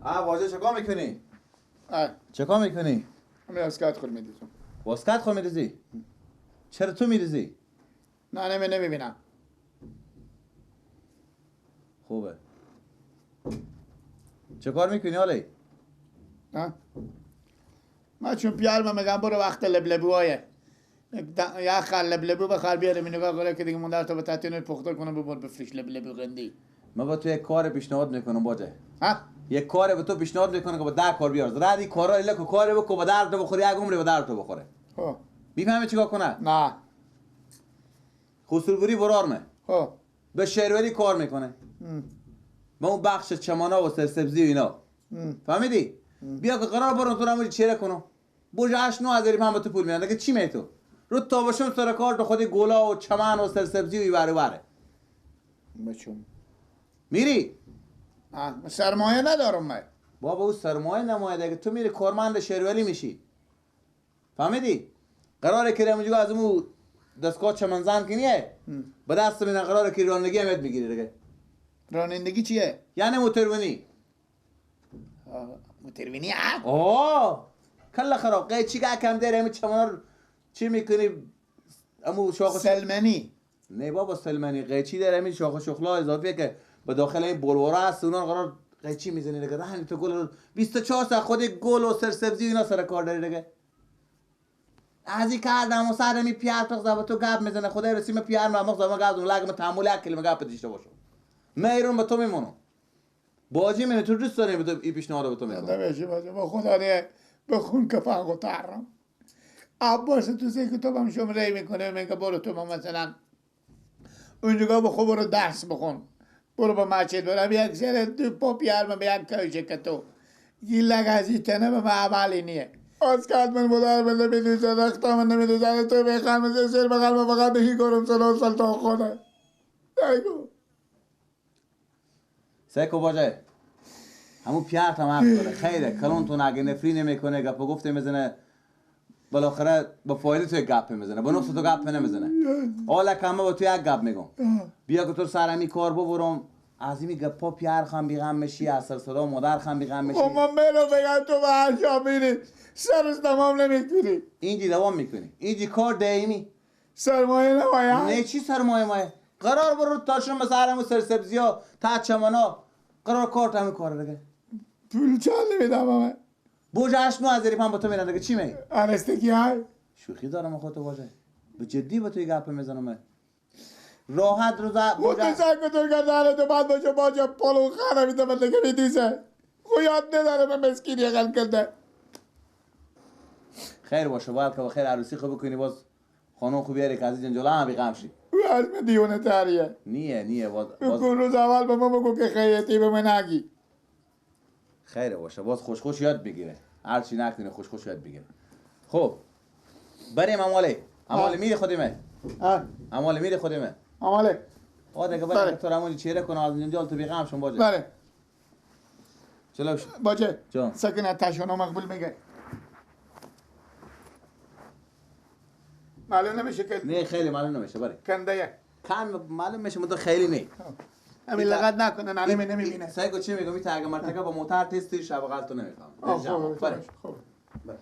واجه چکار میکنی؟ چکار میکنی؟ من واسکت خود میریزم. واسکت خود میریزی؟ چرا تو میریزی؟ نه نه نمیبینم. خوبه. چه کار میکنی حالی؟ نه من چون پیارم میگم برو وقت لبلبوایه یه خر لبلبو بخر بیاره می نگاه کنه که دیگه مونده تا به تحتینو پخته کنه ببر بفروش لبلبو قندی. من با تو یک کار پیشنهاد میکنم باجه. ها؟ یک کار به تو پیشنهاد میکنم که با 10 کار بیار. ردی کارا لکو کار بکو با درد تو بخوری، یک عمری با درد تو بخوره. خب میفهمی چیکار کنه؟ نه. خسروبری برارمه. خب به شروری کار میکنه. با اون بخش چمانا و سرسبزی و اینا. فهمیدی؟ بیا که قرار برون تو رو چهره کنم. بوج 8 9 هزار هم به تو پول میدن. دیگه چی می تو؟ رو تا باشم سر کار تو خودی گلا و چمن و سرسبزی و ایوره وره. بچم میری؟ سرمایه ندارم من. بابا او سرمایه نمایه دیگه، تو میری کارمند شرولی میشی. فهمیدی؟ قراره که همونجا از اون دستگاه چمن زن که نیه به دست میدن، قراره که رانندگی هم میگیری دیگه. رانندگی چیه؟ یعنی موتورونی. موتورونی ها؟ آه کلا خراب قیچی که کم داره همین چمنا رو چی میکنی؟ امو شاخ سلمنی. نه بابا سلمنی قیچی داره همین شاخ شخلا اضافیه که به داخل این بلوره هست، اونا قرار قیچی میزنی دیگه. رهن تو گل 24 ساعت خود گل و سرسبزی اینا سر کار داری دیگه. از این کردم و سر می پیار تو تو گپ میزنه خدای رسیم پیار ما مغز ما گپ لگ ما تحمل یک کلمه گپ دیشته باشم. من ایرون به تو میمونم. باجی من تو دوست داریم به تو این پیشنهاد به تو میکنم. نمیشه باجی با خدا نه به خون کفن قطرم. عباس تو سه کتابم شمره میکنه میگه برو تو مثلا اونجا بخو برو درس بخون برو با مسجد برم یک سر دو پا پیار به یک کوچه که تو گیلک از این تنه به من نیه. از کات من بودار من نمیدوزه رختا من نمیدوزه تو بخوام مثل سر بخوام فقط بهی گرم سلام سال تا خدا. دیگو سیکو باجه همون پیار هم حق داره. خیره کلون تو نگه نفری نمیکنه گپ گفته میزنه بالاخره با فایده تو گپ میزنه با نقص تو گپ نمیزنه. حالا که با تو یک گپ میگم بیا که تو سر همی کار ببرم از این گپا پیار خم بیغم میشی از سر صدا مادر خم بیغم میشی. ما منو بگم تو به هر جا میری سرش تمام نمیکنی. اینجی دوام میکنی اینجی کار دائمی سرمایه نمایه نه چی سرمایه مایه قرار برو تاشون مثل همون سرسبزی ها تا چمنا قرار کار همین کار دیگه. پول چند نمیدم همه بوج 8 9 هزار پم با تو میرن دیگه چی می؟ آرستگی های شوخی دارم خودت باشه به جدی با تو گپ میزنم من راحت روز بوج سگ تو گردن تو بعد باشه باجه پلو خانه میدم دیگه میدوزه خو یاد نداره من مسکینی غل کرده. خیر باشه باید که خیر عروسی خوب بکنی باز خانم خوب بیاری که از این جنجالا هم بیغم شی. او از من دیونه تاریه. نیه نیه باز روز اول به ما بگو که خیریتی به من نگی. خیر باشه باز خوش خوش یاد بگیره هر چی نکنه خوش خوش یاد بگیره. خب بریم اماله اماله میری خودیمه اماله میری خودیمه اماله آ دیگه بریم تو رمونی چهره کنه از جنجال تو بیغم شون باجه. بله چلو شو باجه جان سکنه تشونو مقبول میگه معلوم نمیشه که نه خیلی معلوم نمیشه بله کنده کم معلوم میشه مدو خیلی نه همین لغت نکنه نمی نمیبینه. سایگو چی میگم میته مرتکه با موتر تست شب غلط نمیفهم. بله خب بله.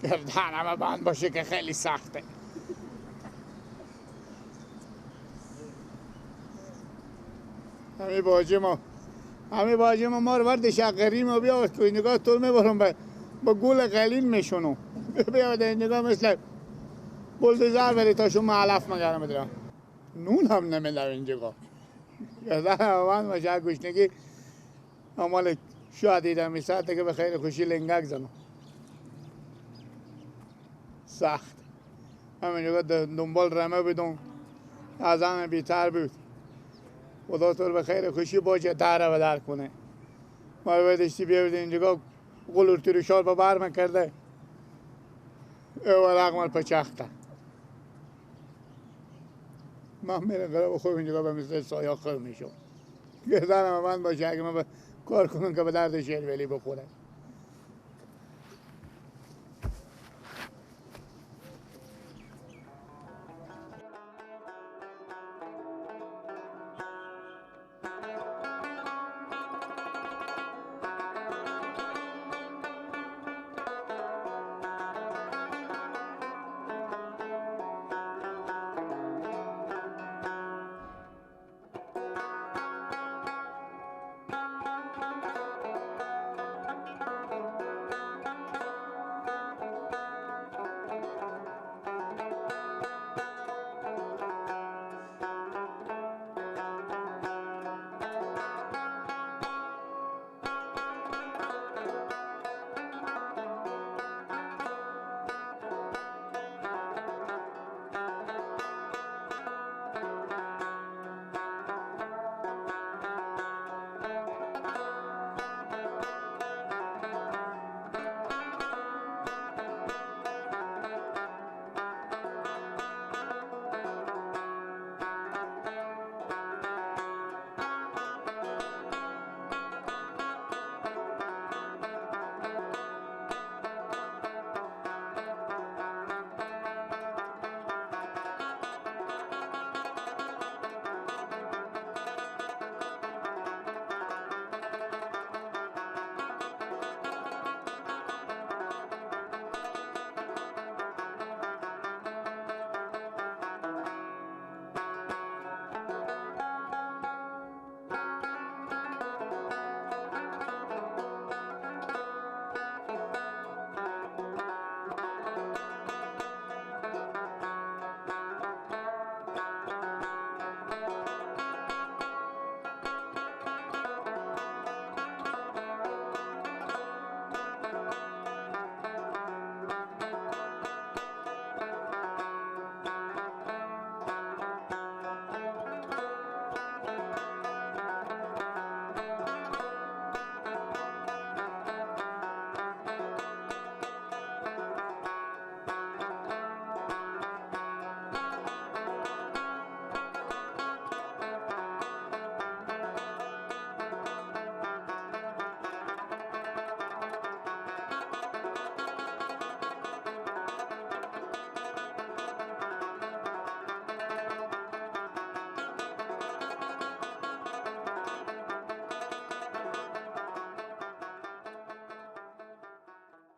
گردنم بند باشه که خیلی سخته. همه باجی ما، همه باجی ما ما رو برد شقری ما بیا که نگاه تو میبرم با گول قلین میشونم. بیا در نگاه مثل بلدوزر بری تا شما علف مگرم بدرم. نون هم نمیدم اینجا. گردنم بند باشه گوشنگی امال شاید دیدم می ساعته که به خیر خوشی لنگک زنم. سخت. همینجا دنبال رمه بدون از همه بیتر بود. خدا تو به خیر خوشی باشه دره و در کنه. ما رو برداشتی بیاورد اینجا قلور تیروشار با برمه کرده. او رقم پچخته. من میرم قرار بخورم اینجا به مثل سایه خور میشم. گردنم من باشه اگه من کار کنم که به درد شیرولی بخوره.